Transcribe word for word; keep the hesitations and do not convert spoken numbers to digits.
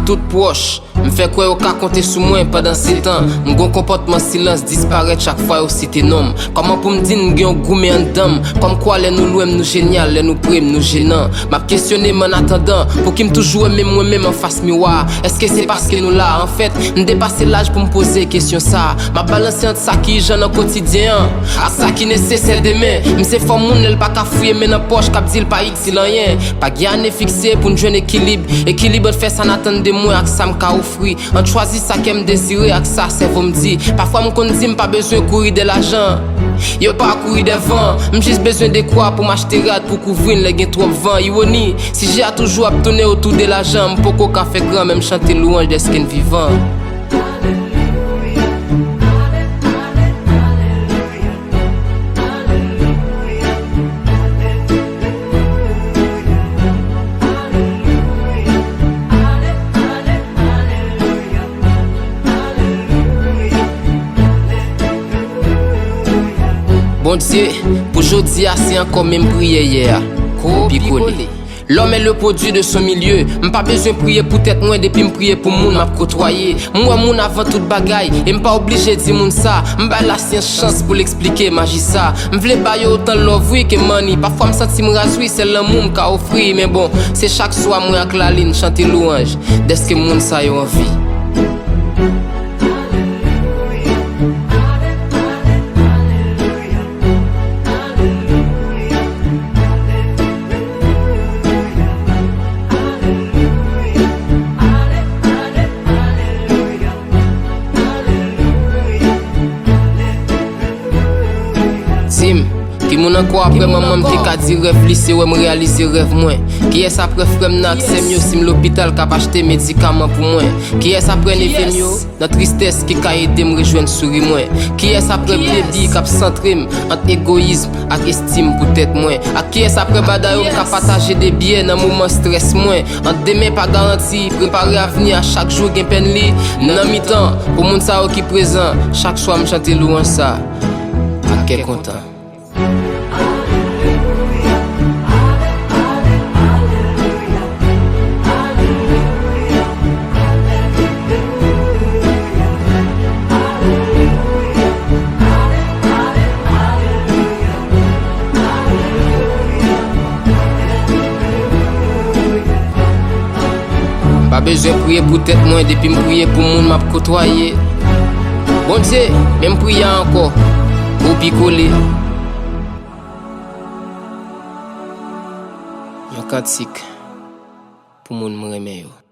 tout pwòch. M fè kwè yo ka konte sou mwen pandan setan. M gon konpòtman silans disparèt chak fwa yo site non m. Kòman pou m di n gen yon goumen anndan m? Kòmkwa lè nou lwen m, nou jenyal, lè nou pre m, nou jenan. M ap kesyone m annatandan, pouki m toujou wè menm mwen menm anfas miwa a? Èske se paske nou la a? Anfèt, m depase laj pou m poze kesyon sa a. M ap balanse ant sa ki ijan nan kotidyen an ak sa ki nesesè demen. M se fòm moun lè l pa ka fouye men nan pòch k ap di l pa itil anyen. Pa gen ane fikse pou n jwenn ekilib. Ekilib ant fè sa n atann de mwen ak sa m ka ofri. Ant chwazi sa kè m dezire ak sa sèvo m di. Pafwa m konn di m pa bezwen kouri dè lajan. Yo pa kouri dè van. M jis bezwen dekwa pou m achte rad pou kouvri n lè gen twòp van. Iwoni, sijè a toujou ap tounen otou de lajan. M poko ka fè gran, men m chante lwanj dèske n vivan. Bondye, pou jodi a, se ankò menm priyè yè a. Kopi kole. L'homme est le produit de son milieu. M pa bezwen priye pou tèt mwen, depi m priye pou moun m ap kotwaye. M wè moun avan tout bagay, e m pa oblije di moun sa. M bay lasyans chans pou l eksplike maji sa. M vle ba yo otan love wi ke money. Pafwa m santi m raz wi, sèl lanmou m ka ofri. Men bon, se chak swa mwen ak lalin chante lwanj dèske moun sa yo an vi. Di m, ki moun ankò apre manman m te ka di rèv li se wè m reyalize rèv mwen? Kiyès apre frè m nan ak sè m yo si m lopital k ap achte medikaman pou mwen? Kiyès apre neve m yo nan tristès ki ka ede m rejwenn souri mwen? Kiyès apre blebi k ap santre m ant egoyizm ak estim pou tèt mwen? Ak kiyès apre badayon m ka pataje de byè nan moman estrès mwen? Ant demen pa garanti, prepare avni a, chak jou gen pèn li. Nan mitan, pou moun sa yo ki prezan, chak swa m chante lwanj sa ak kè kontan. M pa bezwen priye pou tèt mwen, depi m priye pou moun m ap kotwaye. Bondye, men m priye a ankò. Kopi kole. Yon kantik pou moun m renmen yo.